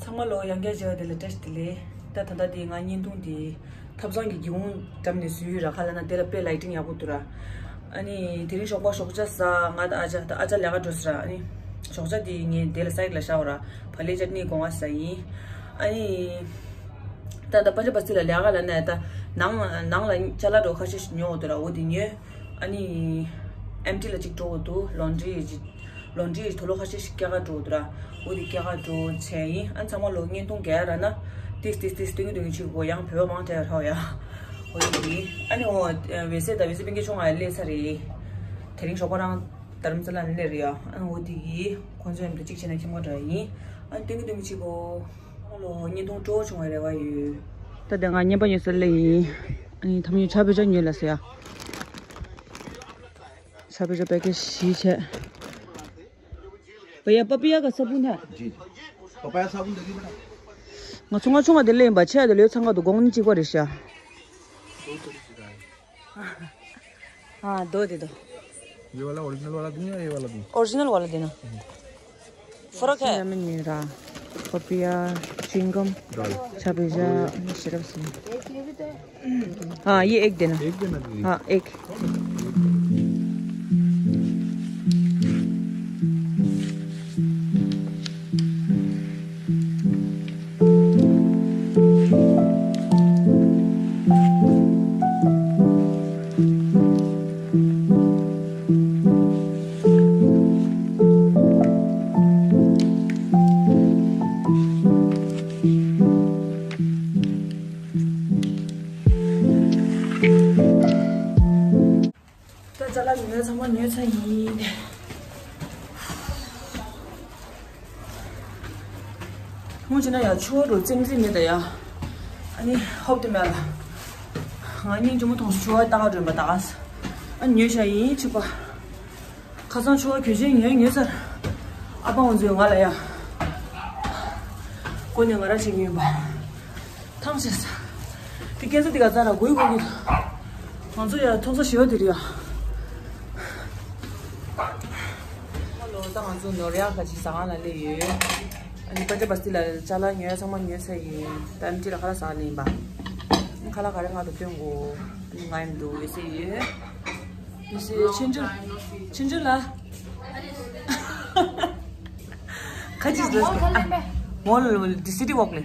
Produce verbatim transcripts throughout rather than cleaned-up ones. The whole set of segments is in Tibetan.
ཚང་མ་ལོ་ཡང་བསྐྱར་མཇལ་བ་དེ་ལ་བཀྲ་ཤིས་བདེ་ལེགས། ད་ད་ལྟ་དེ་ང་བརྙན་ཐུང་དེ་ཐབ་ཚང་གི་སྒེའུ་ཁུང་འགྲམ་ནས་བཟོས་ཡོད་ར། ཁ་ལ་ན་དེ་ལ་དཔེ་ལའི་ཊིང་ཡག་པོ་འདུག་ར། ཨ་ནི་དེ་རིང་ཞོགས་པ་ཞོགས་ཇ་ཟ། ང་དང་ཨ་ཅག་ད་ཨ་ཅག་ལས་ཀ་འགྲོ་ཟེར་ར། ཨ་ནི་ཞོགས་ཇ་དེ་ངས་དེ་ལ་སའི་ཌི་ལ་བཞག་པ་ར། བག་ལེབ་ཅཊ་ནི་སྒོ་ང་ཟ་ཡིན། ཨ་ནི་ད་ད་པན་ཇ་བ་སི་ལ་ལས་ཀ་ལ་ན་ད་ནང་ནང་ལ་ཅ་ལག་འགྲོ་ཁ་ཤས་ཤིག་ཉོ་འོ་དུ་ར། འོ་དེ་ཉོས། ཨ་ནི་ཨེམ་ཊི་ལ་ཅིག་འགྲོ་འོ་དུ་ལོན་ཌི་རི་ལོན་ཌི་རི་དུ་ལོ་ཁ་ཤས་ཤིག་སྐྱེལ་ག་འགྲོ་འདུག་ར། འོ་དེ་སྐྱེལ་ག་འགྲོ་བྱས་ཡིན། ཨ་ཚང་མ་ལོ་བརྙན་ཐུང་རྒྱག་ར་ན་ཏིས་ཏིས་ཏིས་སྟོན་གི་སྟོན་གི་ཕྱིར་གོ་ཡང་བོད་པ་མང་དྲགས་ར་ཡ། འོ་དེ་ཨ་ནི་འོ་ཝེ་སེ་ད་ཝེ་སེ་པན་ཀེ་ཆུང་ང་སླེབས་ཚར་རེད། དེ་རིང་ཞོགས་པ་རང་དྷ་རམ་ས་ལ་ནས་སླེབས་རེད་ཡ། ཨ་འོ་དེ་གི་ཁོང་ཚོ་མཉམ་དུ་གཅིག་བྱས་ན་ཁྱིམ་ག་འདྲ་ཡིན། ཨ་ནི་སྟོན་གི་སྟོན་གི་ཕྱིར་གོ་ལོ་བརྙན་ཐུང་སྤྲོ་བོ་བྱུང་བའི་རེ་བ་ཡོད། ད་དེ་ང་བརྙན་པ་ཉོ་ས་སླེབས་ཡིན། ཨ་ནི་ཐམ་ཉུ་ཆ་བོད་ཇ་ཉོས་ལ་ཟེར་ཡ། ས་བོན་པེ་ཀེ་ཇི་བཞི་བྱས། भैया पपीया का साबुन है? जी, जी। पपाया साबुन देगी बेटा। ང་ཚོ་ང་ཆུང་བ་དེ་ལེན་པ་ཆེ་བ་དེ་ལོས་ཚང་ག་དུ་དགོང་ནི་གཅིག་པ་རེད་ཤག हाँ, दो दे दो। ये वाला ओरिजिनल वाला दूं या ये वाला दूं? ओरिजिनल वाला देना। फर्क है। हमें नहीं रहा। पपिया, च्युइंगम, दाल। छापेजा, सिरप से। हाँ, ये एक देना। एक देना दीदी। हाँ, एक। ད་ཅ་ལག་ཉོས་ཚང་མ་ཉོས་ཚར་ཡིན། སྔོན་ཆད་ན་ཡ་ཆུ་བ་རུ་ཙེམ་ཙེམ་མེད་ད་ཡ། ཨ་ནི་ཧོབ་ཏེ་མེད་ལ། ང་གཉིས་ཇོ་མོ་མཐོང་སོང་། ཆུ་བ་ཏག་རོན་པ་ཏག་ཨ་ཉོས་ཤ་ཡིན་ཆུ་པ། ཁ་སང་ཆུ་བ་གྱོད་ཆེན་ཉོས་ཉོས་ཚར། ཨ་ཕ་ང་ཚོས་ང་ལ་ཡ། ཀོ་ནས་ང་ར་ཞིག་ཉོས་པ། ཐང་ཆད་ས། དེ་ཁྱེད་ཚོ་དེ་ག་ཚ་ར་གོ་ཡི་གོ་གི། ང་ཚོ་ཡ་ཐོག་ས་ཞི་བ་དེ་རེད་ཡ། ཧ་ལོ། ད་ང་ཚོ་ནོར་ཡ་ཁ་ཅིག་ཟ་ཁང་ལ་སླེབས་ཡོད། ཨ་ནི་པན་ཇ་བ་སི་ལ་ཅ་ལག་ཉོ་ཡ་ཚང་མ་ཉོས་ཚར་ཡིན། ད་ཨེམ་ཊི་ལ་ཁ་ལག་ཟ་ལེན་པ། ཁ་ལག་ག་རེ་ང་དང་སྟོན་གོ་ཨ་ནི་ང་ཡིན་འདུག་ཡོད་སེ་ཡོད། ཡོད་སེ་ཆུང་ཆུང་ཆུང་ཆུང་ལ། ཁ་ཅིག་ལ་ཨ་མོ་ལ་ལ་ཌི་སི་ཊི་ཝོག་ལེ།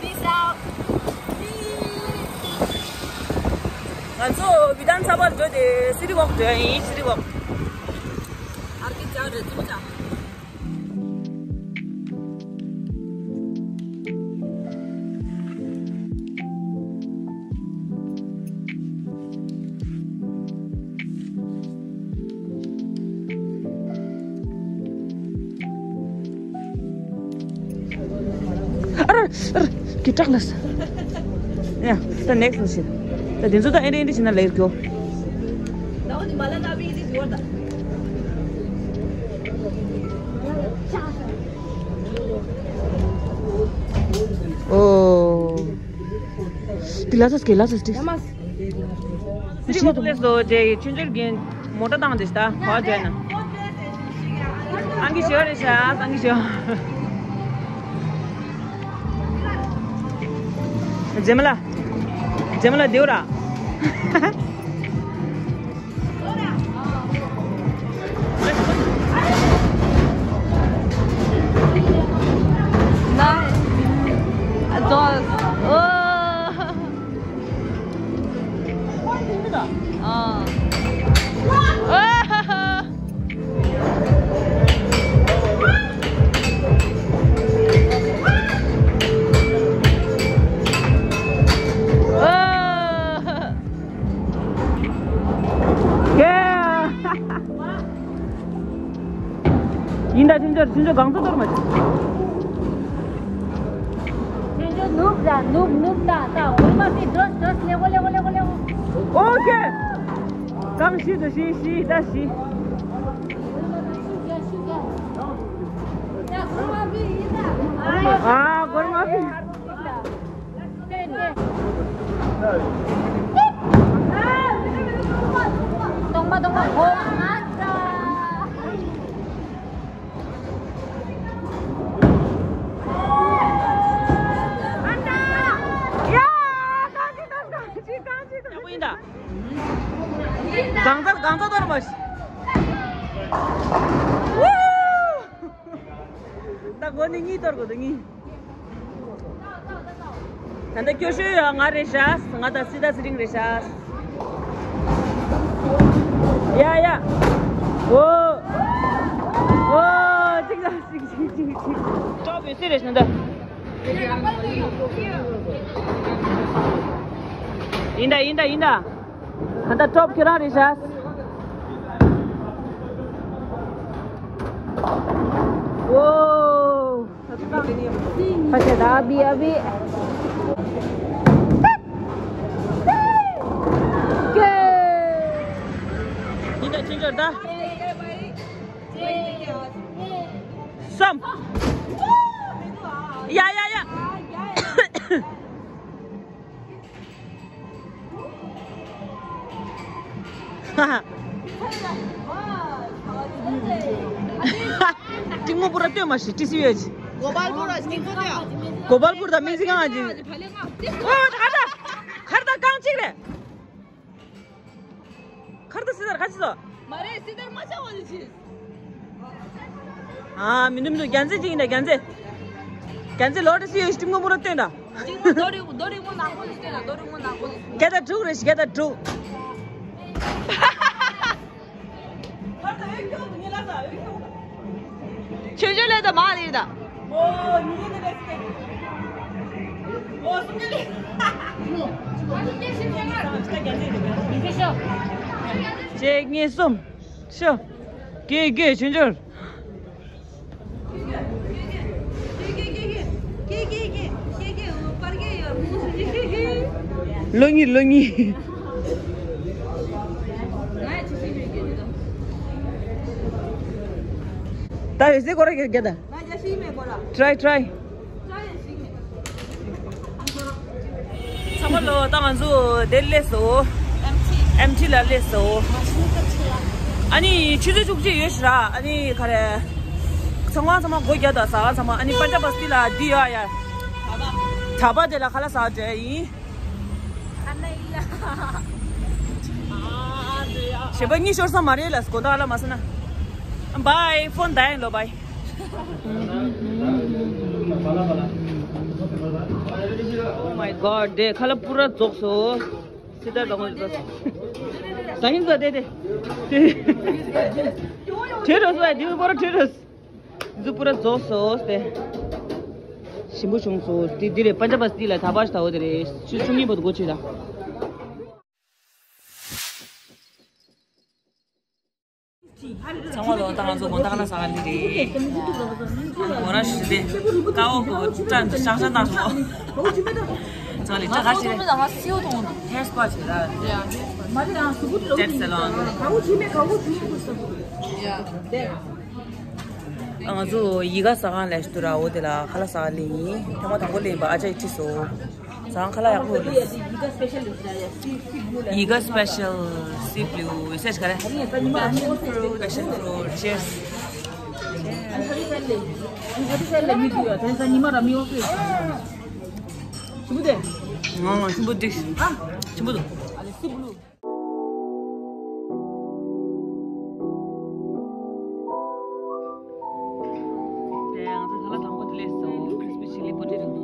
Peace out. ང་ཚོ་བི་དྷན་ས་བྷར་འགྲོ་དེ་སི་ཊི་ཝོག་འགྲོ་ཡིན། སི་ཊི་ཝོག་ཨར་ཀི་ཅག་རེད་ཙུ་ཅག་ཨར་ཨར་གི་ཏྲག་ལས། ཡ་ད་ནེག་སི་ལ་ཤི། ད་དེ་ཚོ་ད་ཨེ་རེ་ཨེ་རེ་བྱེད་ན་ལེགས་གྱོ། ཨོ། དེ་ལ་སོ་སྐེ་ལ་སོ་སྟེ། སི་ཊི་ཝོག་ལེ་སོ་ཇེ་ཆུང་ཆུང་རྒན་མོ་ཊ་བཏང་དེ་ད་ཧོ་ཇེ་ན། ཨང་ཀི་ཤོར་རེ་ཤ་ཨང་ཀི་ཤོར། ཇེ་མ་ལ། ཇེ་མ་ལ་དེའུ་ར། ཡིན་ད་ཁྱིམ་ཚང་ཁྱིམ་ཚང་གང་ཚོད་གཏོར་མ་བྱེད། ནུབ་ད་ད་འོལ་མ་སི་ཌོས་ཌོས་ལེ་གོ་ལེ་གོ་ལེ་གོ་ལེ་གོ། ཨོ་ཁེ། གང་ཤི་དུ་ཤི་ཤི་ད་ཤི། ཨ་གོར་མ་བི། སྟོང་པ་སྟོང་པ་གོ། ཡ། གང་ཅི་དང་གང་ཅི་གང་ཅི་དང་། ཡག་པོ་ཡིན་ད། གང་ཚར་གང་ཚར་དོར་མ་ཤི། ད་སྒོ་ནས་གཉིས་གཏོར་དགོས་འདུག་གཉིས། ད་ལྟ་སྐྱོ་ཤོས་ཡང་ང་རེད་ཤག་ང་དང་སི་ཏཱ་ཚེ་རིང་རེད་ཤག་ཡ་ཡ། འོ། འོ། གཅིག་ལ་གཅིག་གཅིག་གཅིག་གཅིག་ཅོག་བེ་སི་རེད་ཤག་ད། ཡིན་ད་ཡིན་ད་ཡིན་ད། ད་ལྟ་ཊོབ་ཁྱོད་རང་རེད་ཤག་འོ། ཕ་ཆེ་ད་ཨ་བི་ཨ་བི། ཡིན་ད་ཆུང་ཆུང་ད། སམ། ཡ་ཡ་ཡ། ཏིང་མོ་པུ་ར་ལྟོས་མ་ཤི་ཏི་སི་ཡོད་ཅི། གོ་པལ་པུར་དང་སྙིང་ཚོ་ཏོ། གོ་པལ་པུར་དང་སྨན་རྩིས་ཁང་ཅི། ཨོ་ད་ཁར་ད་ཁར་ད་རྐང་གཅིག་རེད། ཁར་ད་སི་ཏར་ཁ་ཅི་སོ། མ་རེད་སི་ཏར་མ་ཆག་པ་ལ་ཅི། ཨ་མི་འདུག་མི་འདུག་རྒྱལ་མཚན་ཅིག་ཡིན་ད་རྒྱལ་མཚན། རྒྱལ་མཚན་ལོ་ཏི་སི་ཡོད་ཅི་ཏིང་མོ་པུ་ར་ལྟོས་ད། རྡོ་རིང་པོ་རྡོ་རིང་པོ་ནག་པོ་ཞིག་སྟོན་ན་རྡོ་རིང་པོ་ནག་པོ་ཞིག་བརྒྱ་དང་དྲུག་རེད་ཞིག་བརྒྱ་དང་དྲུག་ཆོས་ཆོས་ལས་ད་མ་ལས་ད། གཅིག་གཉིས་གསུམ། ཤོ། གེ་གེ་ཆུང་ཆུང་། ལོ་གཉིས་ལོ་གཉིས། ད་ཡོད་སའི་སྐོར་ར་རྒྱག་ད། Try try། ཚང་མ་ལོ་ད་ང་ཚོ་དེ་སླེབས་སོང་། ཨེམ་ཐི་ལ་སླེབས་སོང་། ཨ་ནི་ཆུ་ཚོད་བཅུ་གཅིག་ཡོད་ཤག་ར། ཨ་ནི་ག་རེ། ཚང་མ་ཚང་མ་སྒོ་རྒྱག་དང་ཟ་ཁང་ཚང་མ། ཨ་ནི་པན་ཇ་བ་སི་ཏི་ལ་འདི་ཡོད་ཡ། གྲྭ་པ་དེ་ལ་ཁ་ལག་ཟ་འདྲ་ཡིན། གཞན་པ་གཉིས་ཤོར་ས་མ་རེད་ལ་དགོང་དག་ཨ་ལ་མ་ཟ་ན། Bye phone dying ལོ་bye། Oh my god དེ་ཁ་ལག་པུ་ར་རྫོགས་སོང་། སི་ཏར་དང་པོ་ཟ་ཡིན་ཟ་དེ་དེ། དྲི་རོ་སོ་ཡ་དེ་པུ་ར་དྲི་རོ། ཟུ་པུ་ར་རྫོགས་སོང་སྟེ། ཞིམ་པོ་བྱུང་སོང་། དེ་འདི་རེད། པན་ཇ་བ་སི་ཏི་ལ་ད་བར་ཞིག་ད་འོ་དེ་རེད། ཆུ་ཆུ་གཉིས་པོ་དུ་སྒོ་ཕྱེ་ད། ཚང་མ་ལོ་ད་ང་ཚོ་དགོང་དག་ལ་ཟ་ག་ལི་རེད། ང་རང་ཞི་བདེ་ཀ་འོ་གོ་ཀྲན་དུ་ཤང་ཤང་དང་སོ། ཚང་ལི་ཀྲ་ག་ཤི་རེད། ཧེར་སི་པ་བྱེད་ར། ཏེ་སེ་ལོན། ང་ཚོ་ཡི་ག་ཟ་ཁང་ལ་ཞུ་ར། འོ་དེ་ལ་ཁ་ལག་ཟ་ག་ལི་ཡིན། ཐེངས་མ་དང་པོ་ལེན་པ་ཨ་ཅག་ཡི་ཁྲིད་སོ། ཟ་ཁང་ཁ་ལག་ཡག་པོ་རེད། ཡི་ག་སི་པེ་ཤལ་སི་བླུ་སེ་ཆ་ག་རེ། པེ་ཤན་ཕུ་རུཊ། པེ་ཤན་ཕུ་རུཊ། ཅེར་སི། ང་ང་ཆེན་པོ་འགྲིག་ཆེན་པོ་འདུག་དེ་ང་ཚོ་ཁ་ལག་དང་པོ་དེ་ལས་སོ། ཁྲིས་པི་ཆི་ལི་པོ་ཏེ་ཊོ།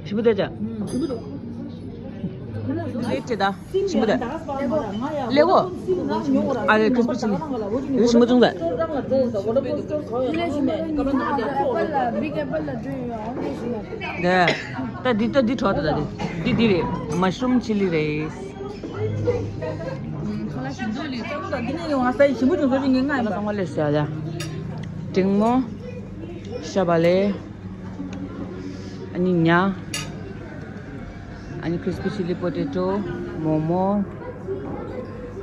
ཞིམ་པོ་དེ་ཅག་ཞིམ་པོ་དེ། ཞིམ་པོ་དེ། ལེ་གོ་ཨ་རེ་ཁྲིས་པི་ཆི་ལི། ཞིམ་པོ་བྱུང་ད། དེ་ད་འདི་ད་འདི་གྲོགས་ད་ད་འདི་འདི་རེད། མ་ཤུ་རུམ་ཆི་ལི་རེད། ཁ་ལག་ཞིམ་པོ་ལས། ཁ་ལག་འདི་ནས་ཡོང་ང་ས་ཡི་ཞིམ་པོ་བྱུང་སོ་ཅིག་ངས་ང་ཡིན་པ། ཚང་མ་ལས་ཟ་ཡ། འབྲིང་མོ། ཤ་བ་ལེ། ནི་ཉ། ཨ་ནི་crispy chili potato། མོག་མོག་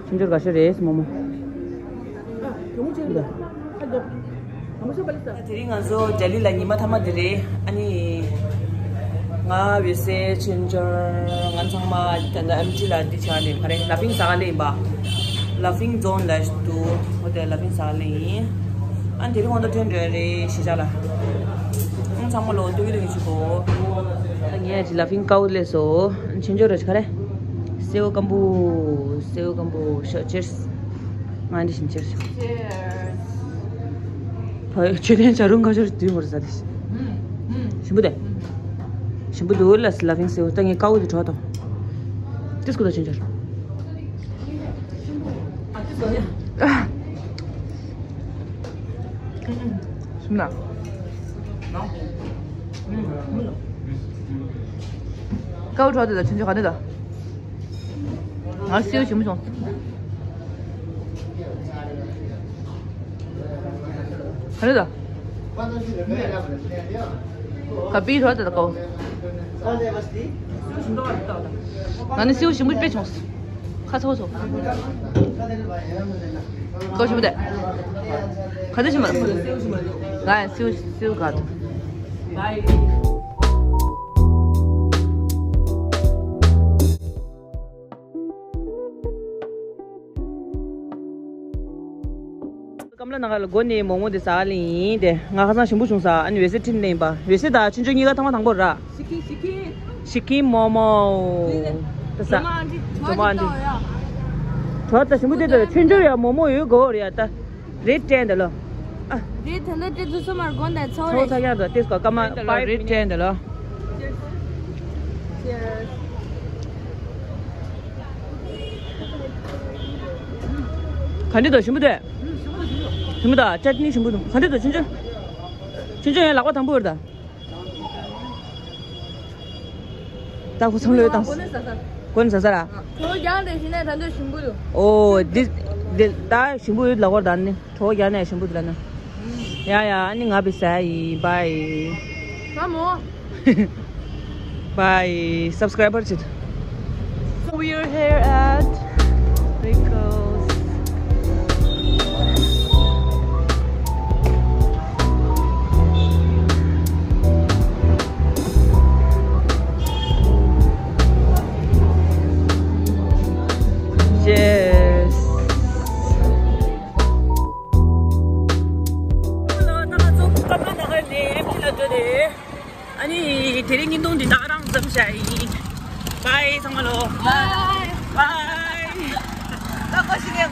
ཆུང་ཆུང་ག་ཤོ་རེད་མོག་མོག་དེ་རིང་ང་ཚོ་ལྡི་ལི་ལ་ཉི་མ་མཐའ་མ་དེ་རེད། ཨ་ནི་ང་འོད་ཟེར་ཆོས་འབྱོར་ང་ཚང་མ་ད་ལྟ་ཨེམ་ཆི་ལ་འདི་བྱ་ནས་ག་རེ་ལ་ཕིང་ཟ་ག་ལེན་པ། ལ་ཕིང་ཛོན་ལ་འདུག་འོ་དེ་ལ་ཕིང་ཟ་ག་ལེན་ཡིན། ཨ་ནི་དེ་རིང་ཁོང་ཚོ་ཐོན་འགྲོ་རེད་གཞིས་ཆགས་ལ། ཨང་ཚང་མ་ལོ་སྟོད་ཀྱི་རིང་ཞུ་གོ། ངས་ཅི་ལ་ཕིང་ཀའོ་ལས་སོ། ཆུང་ཆུང་རེ་ཆ་རེ། སེའུ་སྐམ་པོ། སེའུ་སྐམ་པོ་ཤོ་ཅེར་སི། ང་འདི་བཞིན་ཅེར་སི། ཕ་ཆོས་ལྡན་བྱ་རུང་ཁ་ཤོར་དུས་མོར་ཟ་དེ། ཞིམ་པོ་དེ། ཞིམ་པོ་འདུག་ལ་སི་ལ་ཕིང་སེའུ་ད་ངས་ཀའོ་དེ་གྲོགས་དང་། ཏིས་ཀུ་ད་ཆུང་ཆུང་རེ། ཞིམ་ན། ཀའོ་གྲོགས་དེ་ལ་ཆུང་ཆུང་ག་ནས་ད། ང་སེའུ་ཞིམ་པོ་བྱུང་། ག་རེ་ད། ག་པི་གྲོགས་དེ་ལ་ཀའོ། ང་ནི་སེའུ་ཞིམ་པོ་དཔེ་བྱུང་། ཁ་ཚ་བོ་ཚོ། ཀའོ་ཞིམ་པོ་དེ། ག་དེ་ཞིམ་པོ། ང་ཡང་སེའུ་སེའུ་ག་དེ། སྐམ་ལ་ནང་ལ་སྒོ་ནས་མོག་མོག་དེ་ཟ་ལེ་ཡིན་དེ། ང་ཁ་སང་ཞིམ་པོ་བྱུང་ས། ཨ་ནི་འོད་ཟེར་ཁྲིད་ནས་ཡིན་པ། འོད་ཟེར་ད་ཆུང་ཆུང་གཉིས་ཀ་ཐང་མ་དང་པོ་ར། ཤི་ཁིན་ཤི་ཁིན། ཤི་ཁིན་མོག་མོག་དེ་ཟ། ཇོ་མོ་ཨན་ཊི། གྲོགས་ད་ཞིམ་པོ་དེ་ད་ཆུང་ཆུང་ཡ་མོག་མོག་ཡོད་གོ་རེད་ཡ་ད། རེད་དྲན་དེ་ལོ། ཨ། རེད་ད་ལོ་དེ་ཚོ་སོ་མར་དགོན་དང་ཚོ་ཚོ་རེད། ཚ་ཡག་ད་ཏེས་ཀོ་ཀ་མ་ཕའི་བི་མི་ནིཊ། རེད་དྲན་དེ་ལོ། Cheers. ག་འདྲ་འདུག་ཞིམ་པོ་འདུག་ཞིམ་པོ་འདུག་ཅ་ཊི་ནི་ཞིམ་པོ་འདུག་ག་འདྲ་འདུག་ཆུང་ཆུང་། ཆུང་ཆུང་ཡང་ལག་པ་དང་པོ་རེད་ད། ད་ཁོ་ཚང་ལོས་དང་། གོ་ནས་ཟ་ས། གོ་ནས་ཟ་ས་ར། གྲོ་རྒྱག་དེ་བཞིན་ནས་ད་འདོད་ཞིམ་པོ་འདུག་ཨོ་འདི་འདི་ད་ཞིམ་པོ་ཡོད་ལབ་དགོས་ད་ནི། གྲོ་རྒྱག་ནས་ཞིམ་པོ་འདུག་ལབ་ན། ཡ་ཡ་ཨ་ནི་ང་བི་ས་ཡི་བྷའི། ང་མོ། Bye. Subscriber chit. So we're here at Rico's. Cheers. ཨ་ནི་དེ་རིང་བརྙན་ཐུང་འདི་ནང་རང་ཙམ་བྱ་ཡིན། བྷའི་ཚང་མ་ལོ། བྷའི། བྷའི།